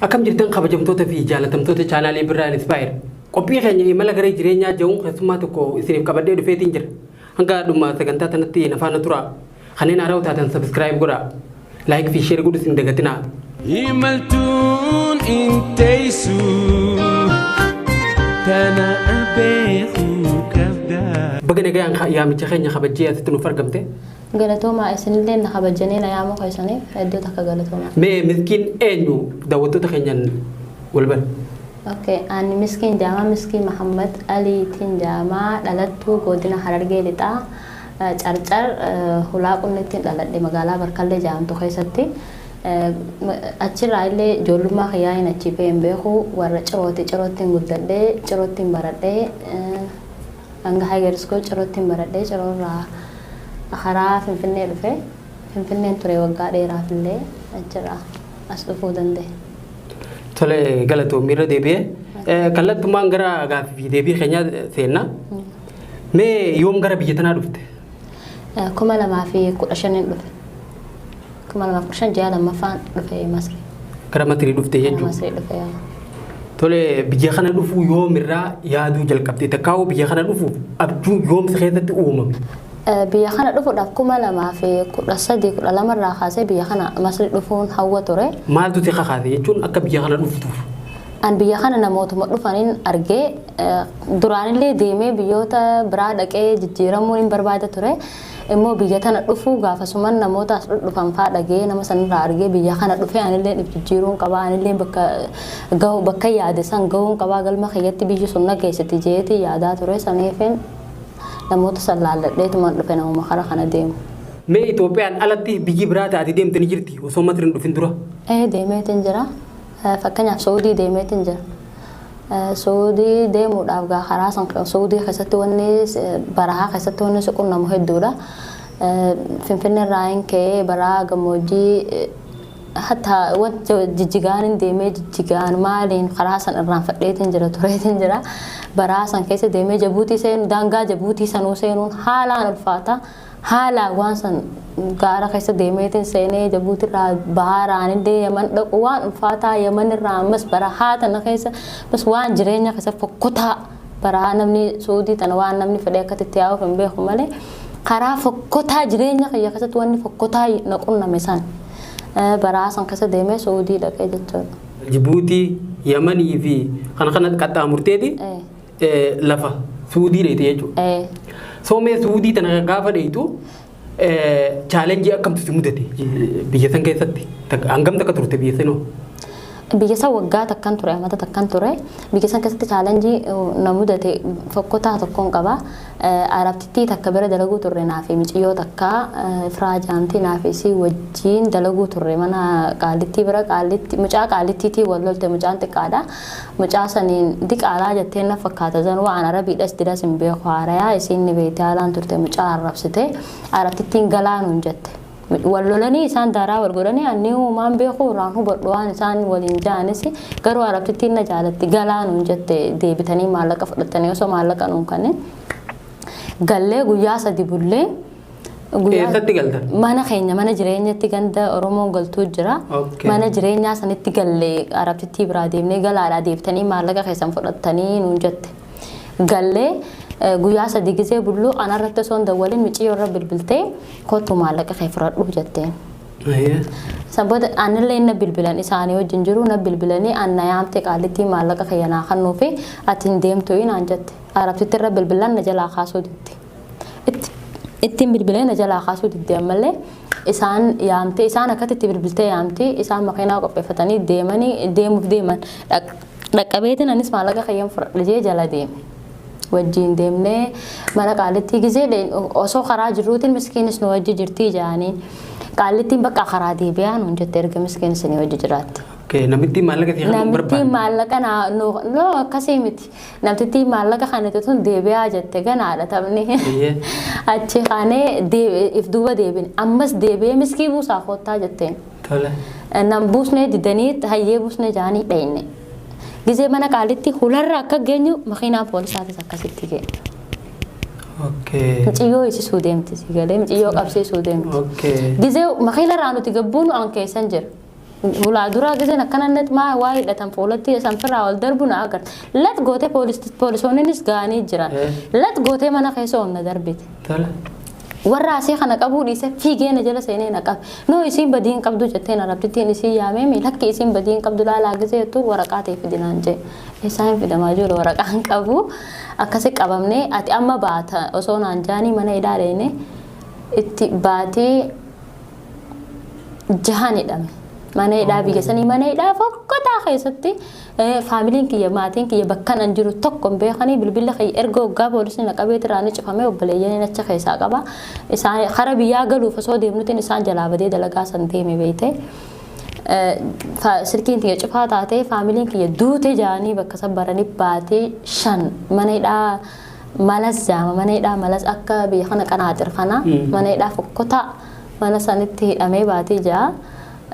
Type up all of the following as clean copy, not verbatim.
Akkam jirtan, kabajamtoota fi jaalatamtoota chaanaalii Birraa Inspire? Qophii keenya imala gara jireenyaa jedhuun keessummaa tokko isiniif qabadhee dhufeetiin jira. Hanga dhuma sagantaa tanatti na faana tura. Kanneen haaraa taatan subscribe godhaa. Like fi share godhus hin dagatinaa. Imaltuun inteessu tana beekuu qabda. Baga nagaan yaamicha keenya kabajjee asitti nuuf argamte. Galatoomaa, isinillee na kabajanii na yaamuu keessaniif hedduu takka galatoomaa. Mee Miskiin eenyu, daawwattoota keenyaan wal bari. Okay, ani Miskiin Jaamaa, Miskiin Mahammad Aliitiin Jaamaa, dhalattuu godina Harargee Lixaa, Carcar, Hulaa Qunnittiin dhaladhe, magaalaa Barkallee jedhamtu keessatti. Achirraa illee ijoollummaa kiyyaa hin achi bahee hin beeku. Warra Cirooti, Ciroottiin guddadhee, Ciroottiin baradhee, hanga higher school Ciroottiin baradhee, Ciroorraa karaa Finfinnee dhufe. Finfinneen ture waggaa dheeraaf illee, achirraa as dhufuu danda'e. Tole, galatoomii irra deebi'ee. Kallattumaan gara gaaffii fi deebii keenyaa seenna. Mee yoom gara biyya tanaa dhufte? 2015n dhufe. 2015 ji'a lammaffaan dhufe Masri. Gara Masrii dhufte jechuudha. Masrii dhufe, yaa. Tole, biyya kana dhufuu yoomirraa yaaduu jalqabde? Takkaa'uu biyya kana dhufuuf abjuu yoomsi keessatti uumame? Biyya kana dhufuudhaaf 2013, 12 irraa kaasee biyya kana Masri dhufuun hawwa ture. Maaltu si kakaase jechuun akka biyya kana dhuftuuf? An biyya kana namootuma dhufaniin argee, duraanillee deemee biyyoota biraa dhaqee jijjiiramuu hin barbaada ture. Immoo biyya tana dhufuu gaafasuman namoota as dhufan faa dhagee, nama sanirraa argee, biyya kana dhufee anillee if jijjiiruun qabaa, anillee bakka gahu, bakka yaade san gahuun qabaa, galma kiyyatti biyyi sun na geessiti jeetii yaadaa ture. Saniifin namoota san laalladheetuman dhufe, namuma kara kana deemu. Mee Itoophiyaan alatti biyyi biraa taate deemte ni jirti osoo Masriin dhufin dura? Ee, deemeetiin jira. Fakkeenyaaf Saudii deemeetiin jira. Saudii deemuudhaaf gaa karaa san Saudii keessatti wanni barahaa keessatti wanni si qunnamu hedduudha. Finfinnee irraa hin ka'ee baraa gammoojjii hatta wanta jijjigaan hin deemee, jijjigaan maaliin karaa san irraanfadheetiin jira, tureetiin jira. Baraa san keessa deemee Jabuutii seenu, daangaa Jabuutii sanuu seenuun haalaan ulfaata. Haalaan waan san gaara keessa deemeetiin seenee, Jabuutii irraa baharaan illee Yaman dhaqu waan ulfaataa, Yaman irraa ammas barahaa tana keessa bas waan jireenya keessa fokkotaa barahaa. Namni Suudii tana waan namni fedhee akkatti itti yaa'uuf hin beeku malee, karaa fokkotaa jireenya kiyya keessatti wanni fokkotaa na qunname san baraa san keessa deemee Suudii dhaqee jechuudha. Jibuutii, Yamanii fi kana kana qaxxaamurteeti lafa Suudii dheete jechuudha. So mee Suudii tana gaafa dheetu challenge akkamtu si mudate biyya san keessatti? Hangam takka turte biyya sanoo? Biyya san waggaa takkan ture, amata takkan ture. Biyya san keessatti challenge na mudate fokkotaa tokkoon qaba. Arabtittii takka bira dalaguu turre, naa fi miciyyoo takka Firaa jaamtii, naa fi isii wajjiin dalaguu turre mana qaallittii bira. Qaallitti mucaa qaallittiitii wal lolte, mucaan xiqqaadha. Mucaa saniin diqaalaa jetteen na fakkaata zan, waan arabiidhas diras hin beeku, haarayaa, isiin ni beekte haalaan turte, mucaa arrabsite, arabtittiin galaanuun jette. Wal lolanii isaan daaraa wal godhanii, anni uumaan beeku irraan hubadhu waan isaan waliin ja'anis, garuu arabtittiin na jaalatti galaanuun jette, deebitanii maallaqa fudhattanii osoo maallaqa nuun kanneen gallee guyyaa 3 bullee. Eessatti galtan? Mana keenya, mana jireenyatti, ganda Oromoon galtuu jira. Mana jireenyaa sanitti gallee, arabtittii biraa deemnee galaadhaa deebitanii maallaqa keessan fudhattanii nuun jette. Gallee guyyaa 3 gizee bulluu anarratti osoo hin dawwalin miciyyoo irra bilbiltee, kottu maallaqa kee fudhadhu jetteen. San booda anillee na bilbilan, isaanii wajjin jiru na bilbilanii, an na yaamte qaallittii, maallaqa kiyya naa kennuu fi ati hin deemtu naan jette. Arabtitti irra bilbilan na jalaa kaasuu didde. Ittiin bilbilee na jalaa kaasuu didde. Ammallee isaan yaamte, isaan akkatti bilbiltee yaamti, isaan makiinaa qopheeffatanii deemanii, deemuuf deeman dhaqqabeetiin anis maallaqa kiyyan fudhadha jee jala deeme. Wajjiin deemnee mana qaallittii gizee osoo karaa jirruutiin miskiinis nu wajji jirtii jaanii, qaallittiin bakka karaa deebi'aa nuun jette erga miskiin isinii wajji jiraatte. Namittiin maallaqa si kan Namittiin maallaqa naa no, akkasii miti. Namtittiin maallaqa kana tun deebi'aa jette, ganaadha taphni. Achi kaanee if duuba deebine, ammas deebi'ee miskii buusaa koottaa jetteen. Nam buusnee didanii, hayyee buusnee jaanii dhayne. Gizee mana qaalitti hularra akka geenyu makiinaan poolisaatis akkasitti ga'e. Miciyyoo isisuu deemti, si galee, miciyyoo qabsiisuu deemti. Gizee makiinarraa nuti gabbuunu an keessan jira. Hulaa duraa giseen akkana net maa waa hidhatan fuulatti sanfirraa ol darbu na agarta. Lat gootee poolisoonnis ga'anii jiran. Lat gootee mana keessa ol na darbite. Warra asii kana qabuu dhiise fiigee na jala seenee na qabe. Noo isiin badii hin qabdu jetteen arabtittiin isii yaamee lakki isiin badii hin qabdu laalaa gisee jettu waraqaa ta'e fidinaan jee. Isaan hin fidamaa jiru waraqaa hin qabu. Akkasi qabamnee ati amma baata osoo naan jaanii mana hidhaa deene itti baatii jahan hidhame. Mana hidhaa biyya sanii mana hidhaa fokkotaa keessatti faamiliin kiyya maatiin kiyya bakkan an jiru tokko hin beekanii bilbila kiyya erga waggaa poolisni na qabee tiraan cufamee obboleeyyan achi keessaa qaba. Isaan kara biyyaa galuuf osoo deemnutiin isaan jalaa badee dalagaa san deeme beeyte. Silkiin kiyya cufaa taatee faamiliin kiyya duute jaanii bakka san baranii baatee 5 mana hidhaa malas jaama mana hidhaa malas akka biyya kana qanaaxir kana mana hidhaa fokkotaa mana sanitti hidhamee baatii 6.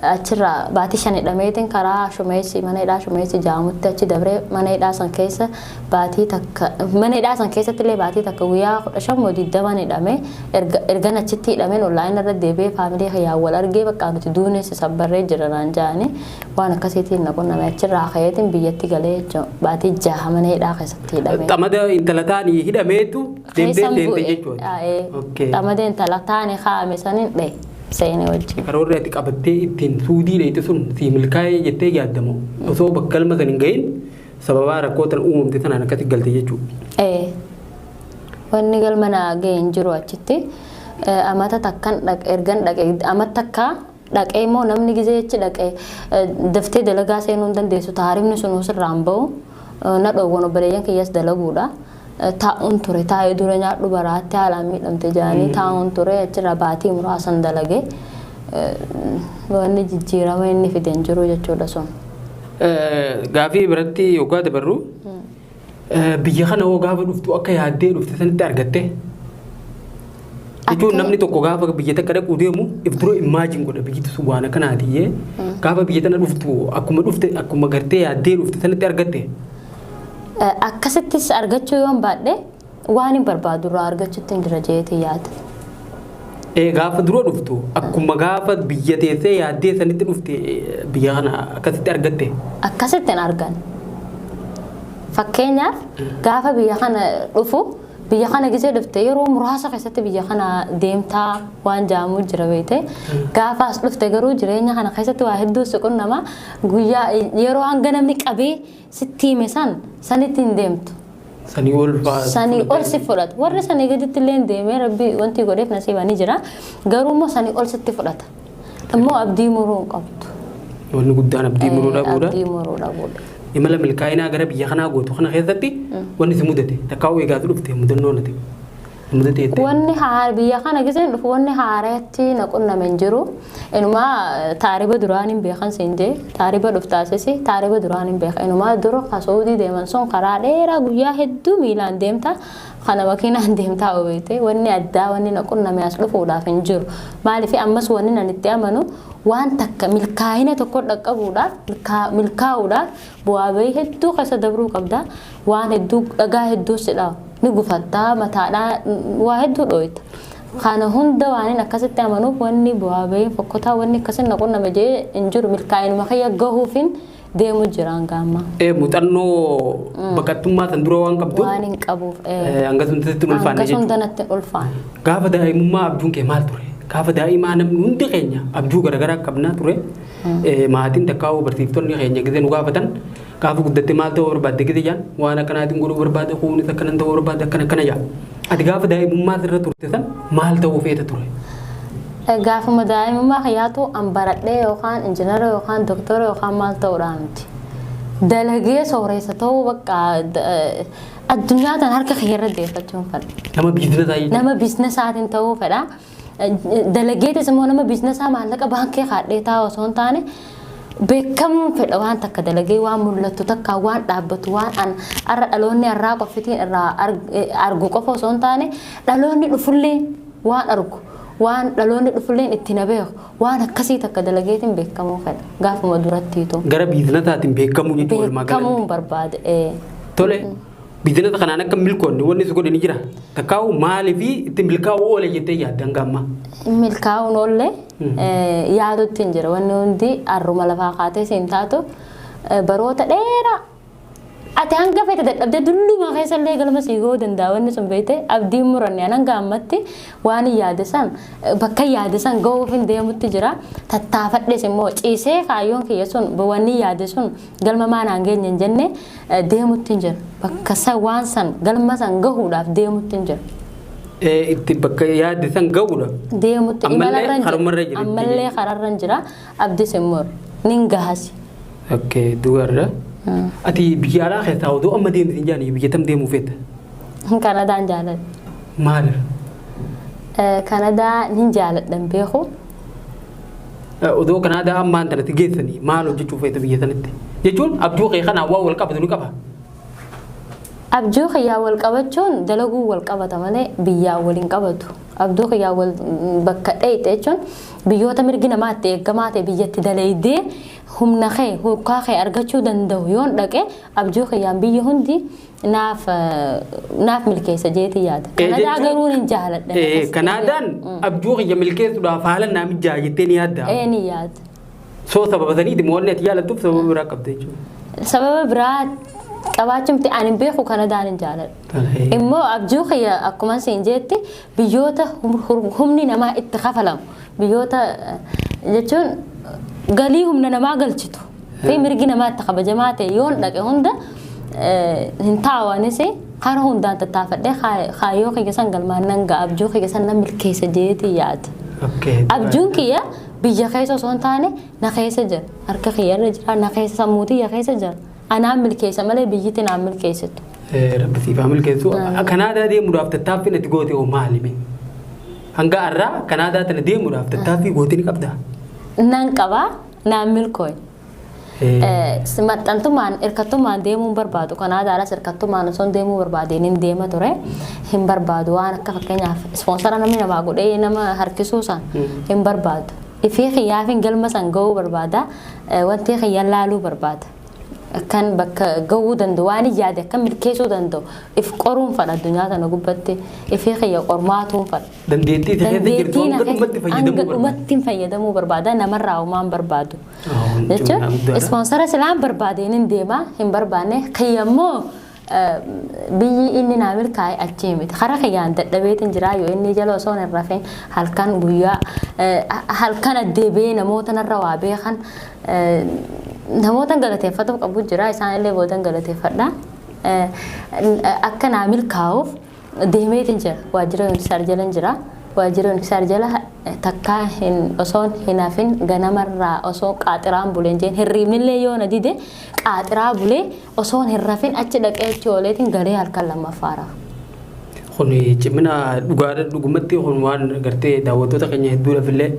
Achirraa baatii 5 hidhameetiin karaa shumeessi mana hidhaa shumeessi jaamutti achi dabree mana hidhaa san keessa baatii takka mana hidhaa san keessatti illee baatii takka guyyaa 15 moo 20 hidhamee ergan achitti hidhameen onlaayinii irra deebi'ee faamilii kiyyaan wal argee bakka nuti duunes sabbarree jira naan jaanii waan akkasiitiin na qunname achirraa ka'eetiin biyyatti galee jechuun baatii 6 mana hidhaa keessatti hidhamee. Xamada intala taanii hidhameetu deemtee seente jechuudha. Xamada intala taanii kaa'ame saniin dhee. Seenee wajjin. Karoorri ati qabattee ittiin suudii dheeyte sun sii milkaa'ee jettee yaaddamu osoo bakka galma san hin gahin sababaa rakkoo tan uumamte tanaan akkasi galte jechuudha. Wanni galma na ga'e hin jiru achitti amata takkan ergan dhaqe amata takka dhaqee immoo namni gizee achi dhaqe daftee dalagaa seenuu hin dandeessu taarifni sun osirraan bahu na dhoowwan obboleeyyan kiyyas dalaguudha. Taa'uun ture taa'ee dura nyaadhu baraatti haalaan miidhamte jedhanii taa'uun ture achirraa baatii muraasan dalage wanni jijjiirama inni fide hin jiru jechuudha sun. Gaafii biratti yoggaa dabarru biyya kana hoo gaafa dhuftu akka yaaddee dhufte sanitti argatte. Jechuun namni tokko gaafa biyya takka dhaquu deemu if dura imagine godha biyyi sun waan akkanaatiyyee gaafa biyya tana dhuftu akkuma dhufte akkuma gartee yaaddee dhufte sanitti argatte. Akkasittis argachuu yoon baadhe waan hin barbaadu irraa argachuutti hin jira jeetii yaada. Gaafa dura dhuftu akkuma gaafa biyya teessee yaaddee sanitti dhufte biyya kana akkasitti argatte. Akkasitti hin argan. Fakkeenyaaf gaafa biyya kana dhufu biyya kana gisee dhufte yeroo muraasa keessatti biyya kana deemtaa waan jaamuu jira beekte gaafa as dhufte garuu jireenya kana keessatti waa hedduu si qunnama guyyaa yeroo hanga namni qabee sitti hime san sanitti hin deemtu. Sanii ol Sanii ol si fudhata. Warri sanii gaditti illee deemee rabbi wanti godheef nasiiba ni jira. Garuu immoo sanii ol sitti fudhata. Immoo abdii muruu hin qabdu. Wanni guddaan abdii muruu dhabuudha. Abdii muruu dhabuudha. Imala milkaa'inaa gara biyya kanaa gootu kana keessatti wanni si mudate takkaa'uu eegaatu dhufte mudannoo nati. Mudate jettee. Wanni biyya kana giseen dhufu wanni haareetti na qunname hin jiru. Inumaa taariba duraan hin beekan siin jee taariba dhuftaasisi taariba duraan hin beekan. Inumaa dura ka Saudii deeman sun karaa dheeraa guyyaa hedduu miilaan deemta kana makiinaan deemtaa obeete wanni addaa wanni na qunname as dhufuudhaaf hin jiru. Maaliif ammas wanni nan itti amanu waan takka milkaa'ina tokko dhaqqabuudhaaf milkaa'uudhaaf bu'aa bahii hedduu keessa dabruu qabda. Waan hedduu dhagaa hedduu si dhawa. Ni gufattaa mataadhaa waa hedduu dhooyta. Kana hunda waan hin akkasitti amanuuf wanni bu'aa bahii fokkotaa wanni akkasiin na qunname jee hin jiru milkaa'inuma kiyya gahuufin deemu jiraan gaamma. Muuxannoo baqattummaa san dura waan qabduuf waan hin qabuuf. Hanga sun sitti hin ulfaanne Hanga sun jechuudha. natti hin ulfaanne. Gaafa daa'imummaa abjuun kee maal ture? Gaafa daa'imaa namni hundi keenya abjuu garaagaraa qabnaa ture. Maatiin takkaa'uu barsiiftonni keenya gisee nu gaafatan gaafa guddatte maal ta'uu barbaadde gisee jaan waan akkanaatiin godhuu barbaade kuunis akkanan ta'uu barbaade akkana akkana jaa. Ati gaafa daa'imummaa sirra turte san maal ta'uu feeta ture? Gaafuma daa'imummaa kiyyaatu an baradhee yookaan injiinara yookaan doktora yookaan maal ta'uudhaa miti. Dalagee sooressa ta'uu bakka addunyaa tan harka kiyyarra deeffachuun fedha. Nama biizinesaa jechuudha. Nama biizinesaatiin ta'uu fedha. Dalageetis immoo nama biizinesaa maallaqa baankii kaadhee taa'u osoo hin taane beekamuun fedha waan takka dalagee waan mul'attu takka waan dhaabbatu waan an har'a dhaloonni har'aa qoffitiin irraa argu qofa osoo hin taane dhaloonni dhufullee waan argu waan dhaloonni dhufulleen itti na beeku waan akkasii takka dalageetiin beekamuu fedha gaafuma durattiitu. Gara biizinesaatiin beekamuu jechuudha walumaa galatti. Beekamuun barbaade. Tole Business kanaan akka milkoonni wanni si godhe ni jira. Takkaa'u maaliif itti milkaa'uu oole jettee yaadda hanga ammaa? Milkaa'uun oolle yaadutti hin jira. Wanni hundi harruma lafaa kaatee siin taatu baroota dheeraa. Ati hanga feete dadhabdee dulluma keessa illee galma sii ga'uu danda'a wanni sun beekte abdiin muranne an hanga ammatti waan hin yaade san bakka yaade san ga'uuf hin deemutti jira. Tattaafadhes immoo ciisee kaayyoon kiyya sun wanni yaade sun galma maanaan geenye hin jenne deemutti hin jira. Bakka san waan san galma san gahuudhaaf deemutti hin jira. Itti bakka yaadde san gahuudha. Deemutti Ammallee imalarra hin karumarra jira. jira. Ammallee kararra hin jira. Abdis hin muru. Nin gahasi. Okay, dubarra. Ati biyya alaa keessaa odoo amma deemti hin jaanii biyya tam deemuu feeta? Kanadaan jaaladha. Maal? Kanadaa nin jaaladhan beeku. Odoo Kanaadaa ammaan tanatti geessanii maal hojjechuu feeta biyya sanatti? Jechuun abjuu kee kanaan waan wal qabatu ni qaba. Abjuu kiyyaa wal qabachuun dalaguu wal qabata malee biyyaan wal hin qabatu. Abjuu kiyyaa wal bakka dheeyte jechuun biyyoota mirgi namaa itti eeggamaa ta'e biyyatti dalaydee humna kee hurkaa kee argachuu danda'u yoon dhaqe abjuu kiyyaan biyyi hundi naaf milkeessa jeetii yaada. Kanadaa garuu hin jaaladha. Kanaadaan abjuu kiyya milkeessuudhaaf haala naa mijaa jettee ni yaadda. Ee ni yaada. Soo sababa saniiti moo wanni ati jaalattuuf sababa biraa qabda jechuudha. Sababa biraa qabaachuu miti ani hin beeku Kanadaan hin jaaladha. Immoo abjuu kiyya akkuma siin jetti biyyoota humni namaa itti kafalamu biyyoota jechuun galii humna namaa galchitu fi mirgi namaa itti kabajamaa ta'e yoon dhaqe hunda hin taa'anis karaa hundaan tattaafadhee kaayyoo kiyya san galmaan nan ga'a abjuu kiyya san nan milkeessa jeetii yaada. Abjuun kiyya biyya keessa osoo hin taane na keessa jira. Harka kiyyarra jira na keessa sammuu tiyya keessa jira. Anaan milkeessa malee biyyatti naan milkeessitu. Rabbi siif haa milkeessu. Kanaadaa deemuudhaaf tattaaffiin ati goote hoo maali mee? Hanga har'aa Kanaadaa tana deemuudhaaf tattaaffii goote ni qabdaa? Nan qabaa naan milkooy. Maxxantummaan hirkattummaan deemuu hin barbaadu. Kanaadaadhas hirkattummaan osoo hin deemuu barbaadeen hin deema ture. Hin barbaadu waan akka fakkeenyaaf sponsor namni namaa godhee nama harkisuu san hin barbaadu. Ifii kiyyaafin galma san ga'uu barbaada. Wanti kiyya laaluu barbaada. Akkan bakka ga'uu danda'u waan yaade akka milkeessuu danda'u if qoruun fadha addunyaa tana gubbatti ifii kiyya qormaatuun fadha. Dandeettii isa keessa jirtu hanga dhumatti fayyadamuu Hanga barbaada. dhumatti fayyadamuu barbaada namarraa homaa hin barbaadu. Jechuun sponsor silaan barbaadeen hin deema hin barbaanne kiyya immoo biyyi inni naa milkaa'e achii miti. Karaa kiyyaan dadhabeetiin jira yoo inni jala osoo hin rafin halkan guyyaa halkan addeebi'ee namoota narra waa beekan namoota galateeffatu qabu jira isaan illee boodan galateeffadha. Akka naa milkaa'uuf deemeetiin jira waajjira UNHCR jala jira. Waajjira UNHCR jala takkaa hin osoo hin hafin ganamarraa osoo qaaxiraan buleen jeen hirriibnillee yoo na dide qaaxiraa bulee osoo hin rafin achi dhaqee achi ooleetiin galee halkan lammaffaa rafa. Kun cimina dhugaadha dhugumatti kun waan gartee daawwattoota keenya hedduudhaaf illee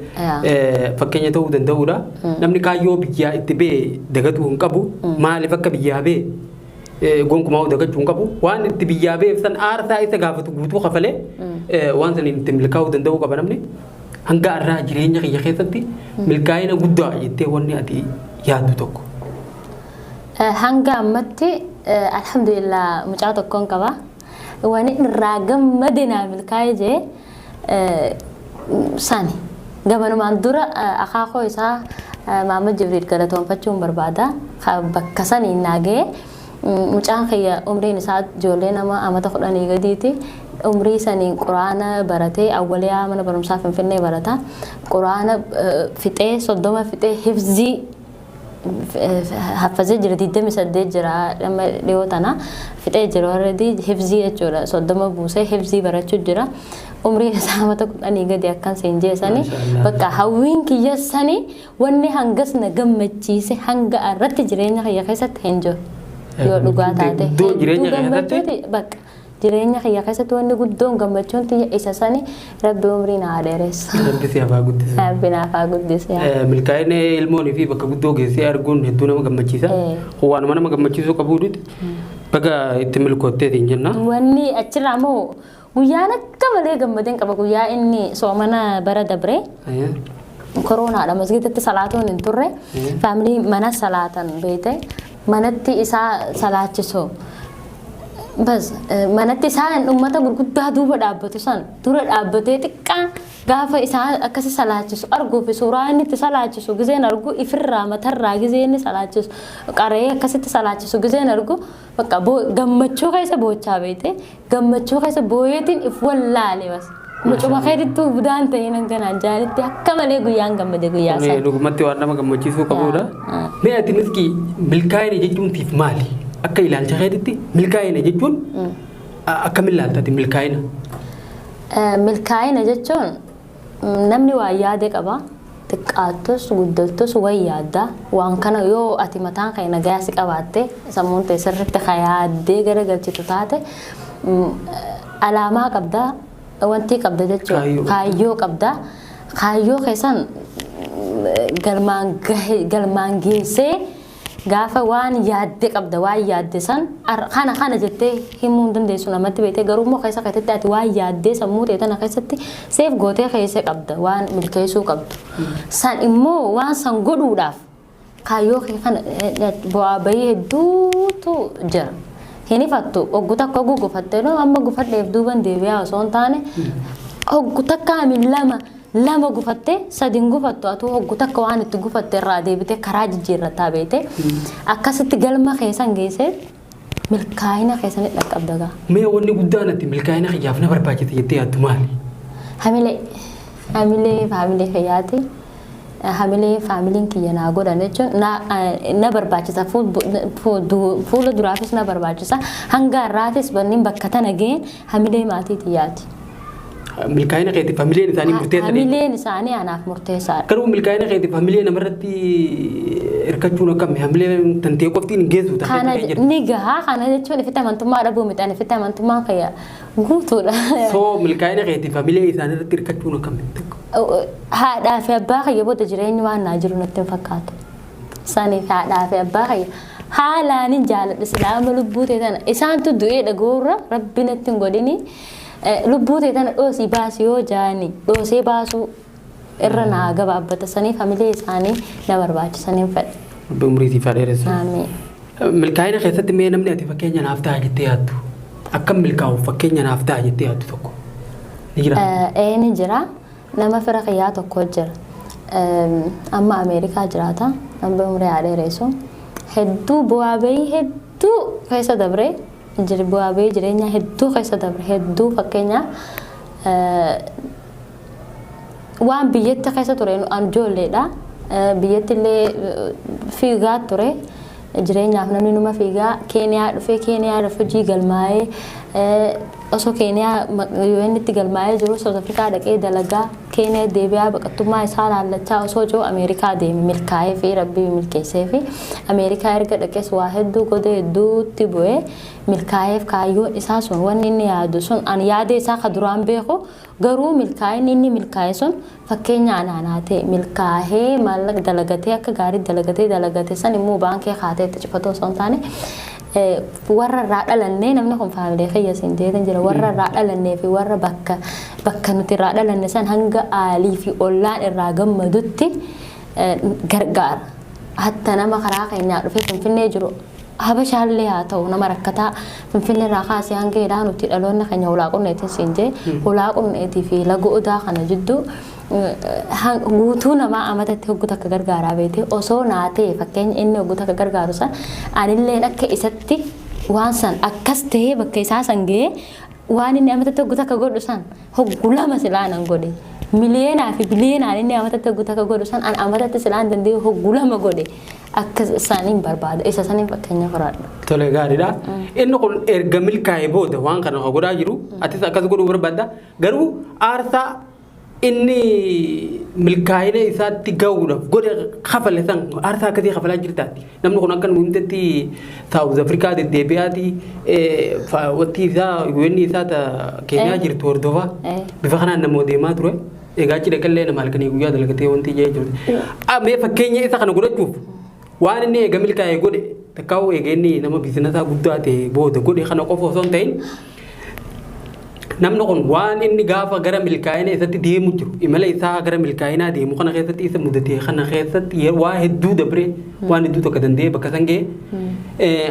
fakkeenya ta'uu danda'udha. Namni kaayyoo biyyaa itti ba'e dagatuu hin qabu. Maaliif akka biyyaa ba'e gonkumaa dagachuu hin qabu. Waan itti biyyaa ba'eef san aarsaa isa gaafatu guutuu kafalee waan saniin itti milkaa'uu danda'uu qaba namni. Hanga har'aa jireenya kiyya keessatti milkaa'ina guddaa jettee wanni ati yaaddu tokko. Hanga ammatti alhamdulillah mucaa tokkoon qaba. Wani irraa gammade naa milkaa'ee jee sani. Gamanumaan dura akaakoo isaa Maamad Jibriil galatoonfachuun barbaada. Bakka saniin naa ga'e mucaan kiyya umriin isaa ijoollee nama amata 10 gadiiti. Umrii saniin quraana baratee awwaliyaa mana barumsaa Finfinnee barata. Quraana fixee 30 fixee hifzii haffazee jira 28 jira amma dhiyoo tana fixee jira already hifzii jechuudha 30 buusee hifzii barachuu jira. Umriin isaa amata 10 gadi akkan siin jeesani bakka hawwiin kiyya sani wanni hangas na gammachiise hanga irratti jireenya kiyya keessatti hin jiru. Yoo dhugaa taate jireenya keessatti bakka jireenya kiyya keessatti wanni guddoon gammachuun tiyya isa sani rabbi umrii naa dheeressa. Rabbi si haa guddisu. Rabbi naaf haa guddisu. Milkaa'ina ilmoonii fi bakka guddoo geessee arguun hedduu nama gammachiisa. Waanuma nama gammachiisuu qabuudhuti baga itti milkootteetiin jenna. Wanni achirraa immoo guyyaan akka malee gammadeen qaba guyyaa inni soomana bara dabre. Koronaadha masgidatti salaatuun hin turre. Faamilii mana salaatan beekte manatti isaa salaachisu. Bas manatti isaan uummata gurguddaa duuba dhaabbatu san dura dhaabbatee xiqqaan gaafa isaan akkasi salaachisu arguu fi suuraa inni itti salaachisu gizeen argu, ifirraa matarraa gizee inni salaachisu, qaree akkasitti salaachisu gizeen argu, bakka gammachuu keessa boochaa beekte, gammachuu keessa booyeetiin if wallaale. Bas mucuma keetittuu budaan ta'ee hanganaan jaanitti akka malee guyyaan gammade guyyaa sana. Dhugumatti waan nama gammachiisuu qabudha. Mee ati Miskii, milkaa'ina jechuun siif maali? Akka ilaalcha keetitti milkaa'ina jechuun akkamiin ilaalta ati milkaa'ina? Milkaa'ina jechuun namni waa yaade qaba. Xiqqaattus guddattus wayi yaadda. Waan kana yoo ati mataan kee nagaa si qabaatte, sammuun ta'e sirriitti ka yaaddee garagalchitu taate, alaamaa qabda, wanti qabda jechuudha. Kaayyoo qabda. Kaayyoo keessan galmaan geessee gaafa waan yaadde qabda, waan yaadde san kana kana jettee himuu hin dandeessu namatti beektee, garuu immoo keessa keessatti ati waan yaaddee sammuu ta'e tana keessatti seef gootee keessa qabda, waan milkeessuu qabdu. San immoo waan san godhuudhaaf kaayyoo kee kana bu'aa bahii hedduutu jira. Hin ifattu, oggu takka oggu gufattee amma gufadheef duuban deebi'aa osoo hin taane, oggu takka amin lama lama gufattee sadiin gufattu, atuu oggu takka waan itti gufatte irraa deebitee karaa jijjiirrataa beekte, akkasitti galma keessan geessee milkaa'ina keessanitti dhaqqabda gaa. Mee wanni guddaan ati milkaa'ina kiyyaaf na barbaachisa jettee yaaddu maali? Hamilee, hamilee faamilee kiyyaati. Hamilee faamiliin kiyya naa godhan jechuun na barbaachisa, fuula duraafis na barbaachisa, hanga har'aatis banniin bakka tana ga'een hamilee maatii tiyyaati. Milkaa'ina keetiif hamileen isaanii murteessaadha. Hamileen isaanii anaaf murteessaadha. Garuu milkaa'ina keetiif hamilee namarratti hirkachuun akkami? Hamilee tantee qoftiin hin geessu? Kana ni gahaa. Kana jechuun ifitti amantummaa dhabuu miti, ani ifitti amantummaan kiyya guutuudha. So milkaa'ina keetiif hamilee isaanii irratti hirkachuun akkami? Haadhaa fi abbaa kiyya booda jireenyi waan naa jiru natti hin fakkaatu. Saniif haadhaa fi abbaa kiyya haalaanin jaaladha, silaama lubbuu ta'e tana isaantu du'ee dhagoorra rabbi natti hin godhini, lubbuu ta'e tana dhoosii baasi yoo jaani dhoosee baasuu irra naa gabaabbata. Saniif hamilee isaanii na barbaachisaniin fedha. Rabbi umurii siif haa dheeressu. Amiin. Milkaa'ina keessatti mee namni ati fakkeenya naaf ta'a jettee yaaddu, akkam milkaa'uuf fakkeenya naaf ta'a jettee yaaddu tokko ni jira? Ee, ni jira. Nama fira kiyyaa tokko jira. Amma Ameerikaa jiraata. Rabbi umurii haa dheeressu. Hedduu bu'aa bahii hedduu keessa dabre. Bu'aa bahii jireenyaa hedduu keessa dabre. Hedduu, fakkeenyaaf, waan biyyatti keessa ture an ijoolleedha. Biyyatti illee fiigaa ture. Jireenyaaf namni numa fiigaa. Keeniyaa dhufee, Keeniyaa dhufe, hojii galmaa'ee, osoo Keeniyaa UN itti galmaa'ee jiru South Africa dhaqee dalagaa, Keeniyaa deebi'aa, baqattummaa isaa laallachaa osoo jiru Ameerikaa deeme. Milkaa'ee fi rabbii milkeessee fi Ameerikaa erga dhaqees waa hedduu goda hedduutti bu'ee milkaa'eef. Kaayyoon isaa sun, wanni inni yaadu sun, ani yaada isaa ka duraan beeku, garuu milkaa'inni inni milkaa'e sun fakkeenya anaanaa ta'e. Milkaa'ee maallaqa dalagatee, akka gaarii dalagatee, dalagate san immoo baankii kaatee itti cufatu osoo hin taane, warra irraa dhalannee, namni kun faamilee kiyya siin jeetan jira, warra irraa dhalannee fi warra bakka nuti irraa dhalanne san hanga aalii fi ollaan irraa gammadutti gargaara. Hatta nama karaa keenyaa dhufee Finfinnee jiru, Habashaallee haa ta'u, nama rakkataa Finfinnee irraa kaasee hanga hidhaa nuti dhaloonni keenya hulaa qunneetiin siin jee, hulaa qunneetii fi laga odaa kana jidduu guutuu namaa amatatti hoggu takka gargaaraa beekte. Osoo naa ta'e, fakkeenya inni hoggu takka gargaaru san anilleen akka isatti waan san akkas ta'ee bakka isaa san ga'ee, waan inni amatatti hoggu takka godhu san hoggu lama silaa nan godhe, miliyeenaa fi biliyeenaan inni amatatti hoggu takka godhu san an amatatti silaan danda'e hoggu lama godhe, akka isaaniin barbaada, isa saniin fakkeenya fudhadha. Tole, gaariidha. Inni kun erga milkaa'ee booda waan kana godhaa jiru, atis akkas godhuu barbaadda. Garuu aarsaa inni milkaa'ina isaatti gahuudhaaf godhe kafale san aarsaa akkasii kafalaa jirtaati. Namni kun akka nu himtetti South Africa deddeebi'aati, wanti isaa UN isaa ta Keeniyaa jirtu hordofaa. Bifa kanaan nama deemaa ture. Egaa achi dhaqallee nama halkanii guyyaa dalagatee wanti jee jiru. Mee fakkeenya isa kana godhachuuf waan inni eega milkaa'ee godhe, takkaa'u eega inni nama biizinasaa guddaa ta'e booda godhe kana qofa osoo hin ta'in, Namni kun waan inni gaafa gara milkaa'ina isatti deemu jiru, imala isaa gara milkaa'inaa deemu kana keessatti isa mudate kana keessatti waa hedduu dabree, waan hedduu tokko danda'ee bakka san ga'e,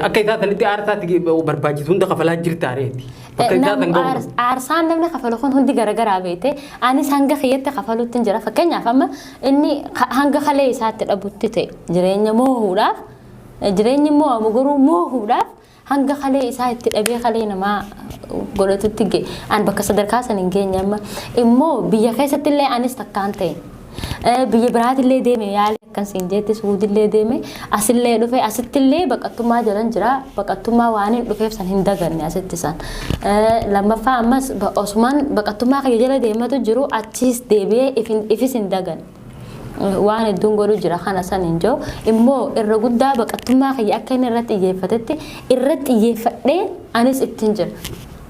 akka isaa sanitti aarsaatti barbaachisu hunda kafalaa jirta areeti. Bakka isaa san gahu. Aarsaan namni kafalu kun hundi garagaraa beete. Anis hanga kiyyatti kafalutti hin jira. Fakkeenyaaf, amma inni hanga kalee isaatti dhabutti ta'e jireenya moohuudhaaf, jireenyi moo'amu garuu moohuudhaaf hanga kalee isaa itti dhabee kalee namaa godhatutti ga'e. An bakka sadarkaa san hin geenye. Amma immoo biyya keessatti illee anis takkaan ta'e. Biyya biraatillee deeme, yaala akkan siin jetti, Suudillee deeme, asillee dhufe, asittillee baqattummaa jalan jira. Baqattummaa waan hin dhufeef san hin daganne asitti san. Lammaffaa, ammas osumaan baqattummaa kiyya jala deematu jiru, achiis deebi'ee ifis hin daganne. Waan hedduun godhu jira kana san hin jiru. Immoo irra guddaa baqattummaa kiyya akka inni irratti xiyyeeffatetti irratti xiyyeeffadhee anis ittiin jira.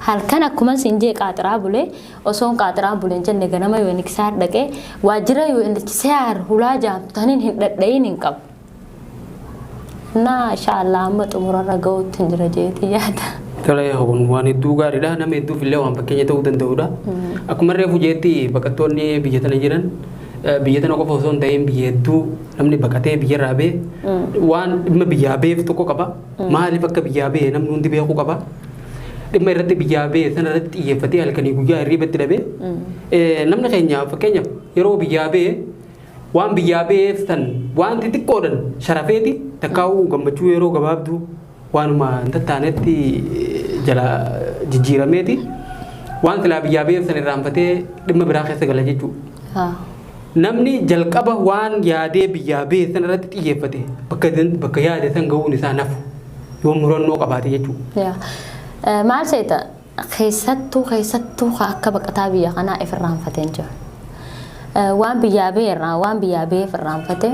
Halkan akkuma siin jee qaaxiraa bulee, osoon qaaxiraa bulee hin jenne ganama UNHCR dhaqee, waajjira UNHCR hulaa jaamtaniin hin dhadha'iin hin qabu. Naa inshaallah amma xumurarra ga'uutti hin jira jeetii yaada. Tole, kun waan hedduu gaariidha. Nama hedduuf illee waan fakkeenya ta'uu danda'udha. Akkuma reefu jeetti, baqattoonni biyya tana jiran, biyya tana qofa osoo hin ta'in biyya hedduu namni baqatee biyyarraa ba'e waan dhimma biyyaa ba'eef tokko qaba. Maaliif akka biyyaa ba'e namni hundi beekuu qaba. Dhimma irratti biyyaa ba'e sana irratti xiyyeeffatee halkanii guyyaa hirriibatti dhabee, namni keenya fakkeenyaaf yeroo biyyaa ba'e waan biyyaa ba'eef san waan xixiqqoodhaan sharafeeti takkaa'uu gammachuu yeroo gabaabduu waanuma hin tattaanetti jala jijjiirameeti waan silaa biyyaa ba'eef san irraanfatee dhimma biraa keessa gala jechuudha. Namni jalqaba waan yaadee biyyaa ba'e san irratti xiyyeeffate bakka yaade san ga'uun isaa nafu yoo murannoo qabaate jechuudha. Maal seeta, keessattuu akka baqataa biyya kanaa if irraanfatee jira. Waan biyyaa ba'e irraa, waan biyyaa ba'eef irraanfate.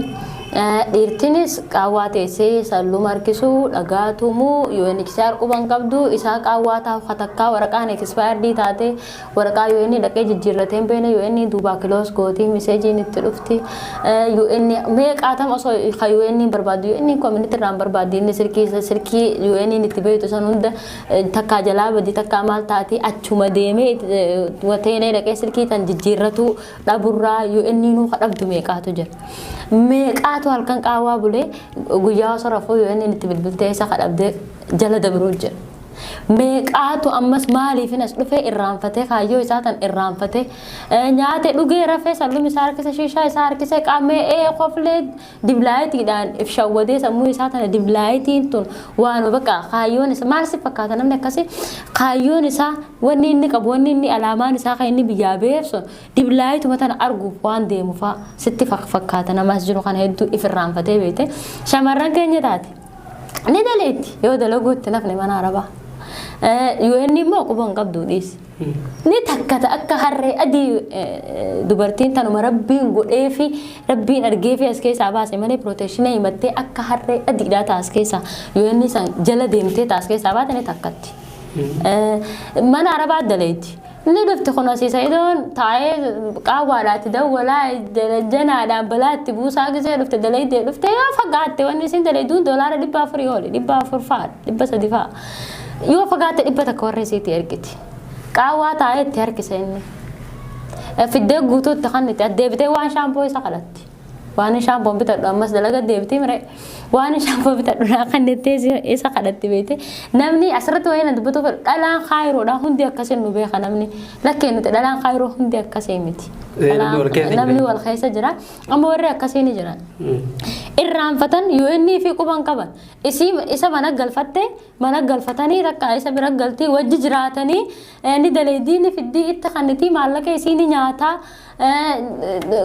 Dhiirtinis qaawwaa teessee salluma harkisuu, dhagaa tumuu, UNHCR quban qabdu, isaa qaawwaa taa'u katakkaa waraqaan expired taate, waraqaa UN dhaqee jijjiirratee hin beekne, UN duubaa close gootii, messageiin itti dhufti. UN meeqaatam osoo ka UN barbaaddu, UN community irraa hin barbaaddu, inni silkii UN itti beektu san hunda takkaa jalaa badi, takkaa maal taati, achuma deemee wateenee dhaqee silkii tan jijjiirratu dhaburraa UN nuu dhabdu meeqaatu jira. Meeqaatu halkan qaawwaa bulee guyyaa osoo rafuu UN itti bilbiltee isa kadhabdee jala dabruu jira. Meeqaatu ammas maaliifin as dhufee irraanfatee, kaayyoo isaa tan irraanfatee, nyaate, dhugee, rafee, sallum isaa harkise, shiishaa isaa harkise, qaamee ee koflee diblightiidhaan if shawwadee, sammuu isaa tana diblightiin tun waanuma bakka kaayyoon isaa maal si fakkaata? Namni akkasii kaayyoon isaa, wanni inni qabu, wanni inni alaamaan isaa kan inni biyyaa ba'eef sun diblaayituma tana arguuf waan deemu fa'a sitti fakkaata. Namaas jiru kana hedduu if irraanfatee beekte. Shamarran keenya taate ni daleetti, yoo dalaguutti nafni mana arabaa. UN immoo quba hin qabdu, dhiisi. Ni takkata akka harree adii. Dubartiin tanuma rabbiin godhee fi rabbiin argee fi as keessaa baase malee, protection himattee akka harree adiidhaa taas keessaa UN san jala deemtee taas keessaa baate ni takkatti. Mana arabaa daleetti. Ni dhufti kun asii Sa'idoon taa'ee qaawwaadhaatti dawwalaa janaadhaan balaa itti buusaa gisee dhufte, dalaydee dhufte, yoo fagaatte wanni isin dalayduun $400 oli, 400 fa'a, 300 fa'a, yoo fagaatte 100 warra isiitti ergiti. Qaawwaa taa'ee itti harkisa inni. Fiddee guutuutti kan itti addeebitee waan shampoo isa kadhatti. Waan shampoon bitadhu ammas dalaga deebitee mire, waan shampoo bitadhu naa kan jettee isa kadhatti beekte. Namni asirratti wayii na dubbatu fedhu, dhalaan kaayiroodha hundi akkasiin nu beeka namni. Lakkee nuti dhalaan kaayiroo hundi akkasii miti. Namni wal keessa jira. Amma warri akkasii ni jiran. Irraanfatan, UN fi quban qaban. Isii isa mana galfatte, mana galfatanii takka isa bira galtii wajji jiraatanii, ni daleedii, ni fiddii, itti kannitii, maallaqa isii ni nyaataa.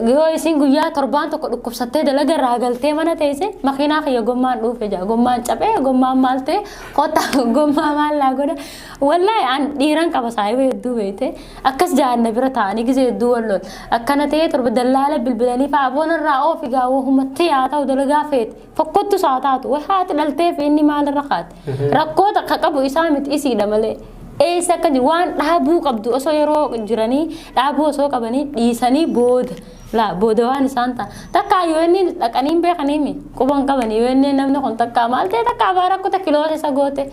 Yoo isiin guyyaa torbaan tokko dhukkubsattee dalaga irraa galtee mana teesse, makiinaa kiyya gommaan dhuufe jaa, gommaan cabee, gommaan maal ta'e, kottaa gommaa maal laa godha. Wallaahi an dhiiran qaba saayiba hedduu beekte, akkas jaanna bira taa'anii gisee hedduu wal lol akkana ta'ee torba dallaala bilbilanii fa'a boona irraa oofi gaa wahumatti haa ta'u, dalagaa feete fokkottus haa taatu, way haati dhaltee fi inni maalirra kaate, rakkoo takka qabu isaa miti, isiidha malee. Eessa akka jiru waan dhaabuu qabdu osoo yeroo jiranii dhaabuu osoo qabanii dhiisanii booda Laa booda waan isaan ta'a. Takkaa yoo inni dhaqanii hin beekaniimi quba hin qabani yoo inni namni kun takkaa maal ta'e takkaa abaa rakkoo takka kiloota isa goote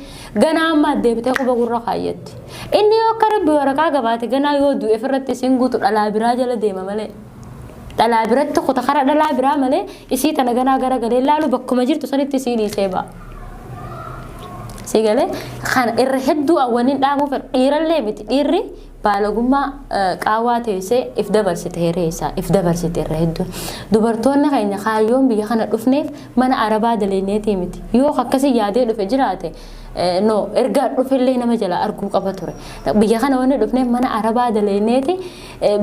ganaa amma deebitee quba gurra kaayyatti. Inni yoo akka rabbi waraqaa gabaate ganaa yoo du'e ofirratti isiin guutu dhalaa biraa jala deema malee. Dhalaa biratti kuta kara dhalaa biraa malee isii tana ganaa gara galee laalu bakkuma jirtu sanitti isii dhiisee ba'a. Si galee kana irra hedduu awwaniin dhaamuu fedhu dhiirallee miti dhiirri baalagummaa qaawwaa teessee if dabarsite hiree isaa if dabarsite irra hedduu. Dubartoonni keenya kaayyoon biyya kana dhufneef mana arabaa daleeneetii miti. Yoo akkasii yaadee dhufe jiraate no erga dhufellee nama jala arguu qaba ture. Biyya kana wanni dhufneef mana arabaa daleeneeti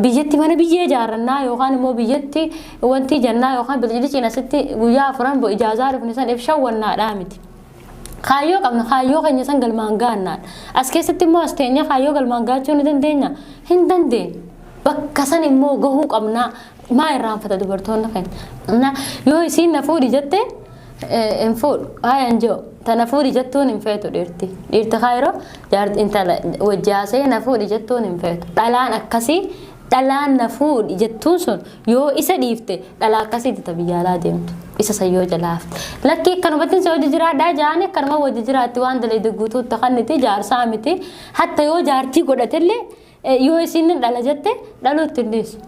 biyyatti mana biyyee ijaarrannaa yookaan immoo biyyatti wanti jannaa yookaan biliciliciin asitti guyyaa afuran ijaazaa dhufne san if shawwannaadhaa miti. Kaayyoo qabna kaayyoo keenya san galmaan gahannaadha. As keessatti immoo as teenyee kaayyoo galmaan gahachuu ni dandeenya? Hin dandeenyu. Bakka san immoo gahuu qabnaa. Maa irraanfata dubartoonni keenya? Yoo isiin na fuudhi jette hin fuudhu. Haya hin jiru. Ta na fuudhi jettuun hin feetu dhiirti. Dhiirti kaayiroo jaarti intala wajji haasa'ee na fuudhi jettuun hin feetu. Dhalaan akkasii dhalaan na fuudhi jettuun sun yoo isa dhiifte dhalaa akkasiiti ta biyya alaa deemtu. Isa san yoo jalaa hafte. Lakkii akkanumatti si hojii jiraadhaa jaanii akkanuma wajji jiraatti waan dalayde guutuutti kanniti jaarsaa miti. Hatta yoo jaartii godhatellee yoo isiin dhala jette dhaluutti hin dhiisu.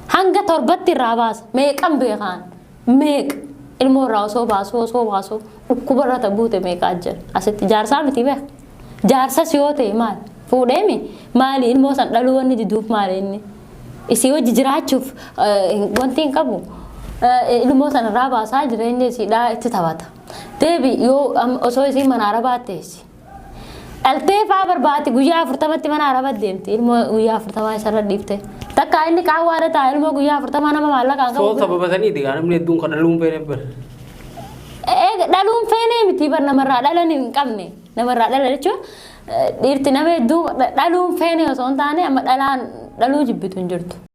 Hanga torbatti irraa baasa. Meeqan beekaan? Meeqa? Ilmoo irraa osoo baasuu osoo baasuu dhukkuba irra ta buute meeqaa jira. Asitti jaarsaa miti beeka. Jaarsas yoo ta'e maal? Fuudheemi maali ilmoo san dhaluu wanni diduuf maali inni? Isii wajji jiraachuuf wanti hin qabu. Ilmoo san irraa baasaa jireenya isiidhaa itti taphata. Deebi yoo osoo isiin mana arabaa teessi. Dhaltee faa barbaatti guyyaa 40tti mana arabaa deemti. Ilmoo guyyaa 40 isarra dhiifte. Takka inni qaawwaadha ta'a ilmoo guyyaa 40 nama maallaqaan qabu. Soo sababa saniiti gaa namni hedduun kan dhaluun feene bar. Dhaluun feenee miti bar namarraa dhalan hin qabne. Namarraa dhala jechuun dhiirti nama hedduu dhaluun feene osoo hin taane amma dhalaan dhaluu jibbitu hin jirtu.